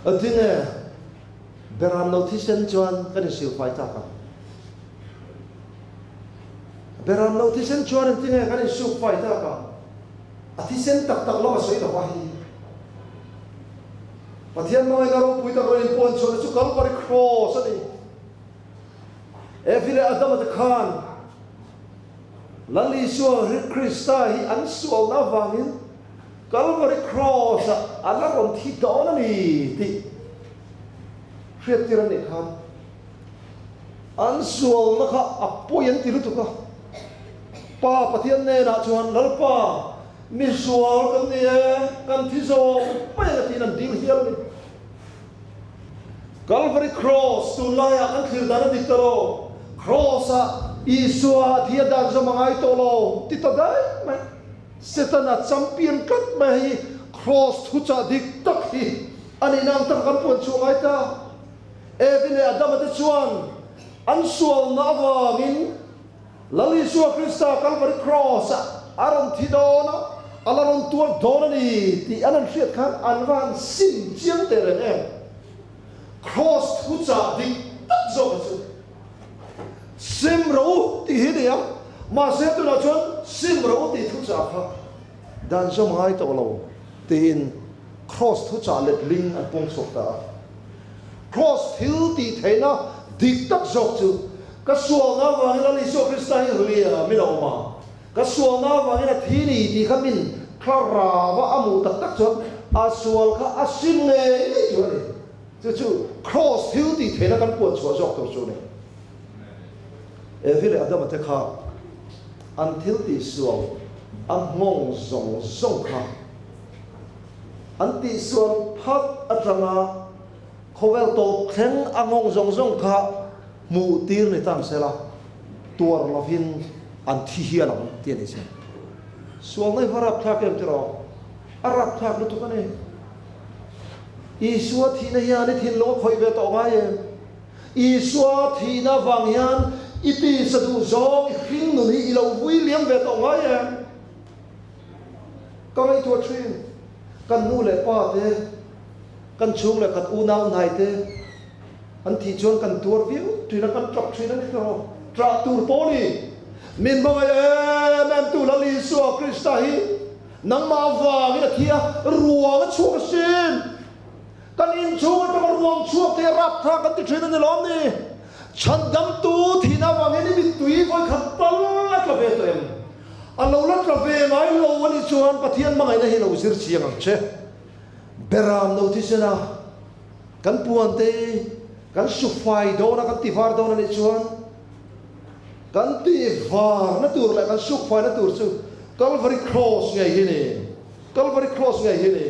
A tinge Beram no thisen chuan kan insilfai tak ang? Beram no thisen chuan engtinge kan insukfai tak ang? A thisen tak tak lam a sawi lo a hi. Pathian hmangaihna ropui tak rawn inpuan chhuahna chu Kalvari Cross a ni. Evi leh Adama te khan Lal Isua Krista hi an sualna avangin Kalvari Cross-ah a la rawn thi dawn a ni tih hriattir a nih khan an sualna kha a pawi an ti lutuk a. Pa Pathian hnenah chuan, Lalpa, mi sual kan ni e, kan thi zawk mai ang a tiin an dil hial a ni. Kalvari Cross tunlaiah kan thlir dan a dik ta lo. Cross-ah Isua a thi a dan zawm a ngai tawh lo ti ta daih mai. Setana champion tlat mai hi Cross thuchah dik tak hi a nihna ang taka kan puan chhuah ngai ta. Evi leh Adama te chuan an sualna avangin Lal Isua Krista Calvary Cross-ah a rawn thi dawn a, a la rawn tuar dawn a ni tih an han hriat khan an va han sim chiang teh reng em. Cross thuchah dik tak zawk a chu Sim rawh u tih hi a ni a, mahse tunah chuan Sim rawh u tih thuchah kha dan zawm ngai tawh lo tiin Cross thuchah letling an pawng chhuak ta a. Cross thil tih theihna dik tak zawk chu ka sualna avangin Lal Isua Krista hi hlia min a awm a, ka sualna avangin a thi ni tih kha min thlarau a a hmuh tak tak chuan a sual kha a sim ngei ngei tur a ni. Chu chu Cross thil tih theihna kan puan chhuah zawk tur chu a ni. Evi leh Adama te kha an thil tih sual a nghawng zawng zawng kha An tihsual phat atanga khawvel tawp thleng a nghawng zawng zawng kha hmuh tir ni tang sela, tuar lovin an thi hial ang tih a ni che. Sualna hi va rapthlak em tiraw? A rapthlak lutuk a ni. Isua thihna hian i thinlung a khawih ve tawh ngai em? Isua thihna vang hian i tisa duh zawng i hring nun hi i lo vui liam ve tawh ngai em? Ka ngaihtuah thin, kan nu leh pa te, kan chhung leh khat unau hnai te an thih chuan kan tuar viau thin a, kan tap thin a ni tawh. Trah tur pawh ni, min hmangaih em em tu Lal Isua Krista hi nangmah avangin a thi a, ruang a chhuak asin. Kan inchhung atanga ruang chhuak te rapthlak kan ti thin a ni lawm ni? Chhandamtu thihna avangin i mittui vawikhat tal a tla ve tawh em? A lo la tla ve ngai lo a nih chuan Pathian hmangaihna hi lo zir chiang ang che. Beram no thisen a, kan puan te kan su fai dawn a, kan ti var dawn a nih chuan kan ti varna tur leh kan suk faina tur chu Calvary Cross ngei hi ni. Calvary Cross ngei hi ni.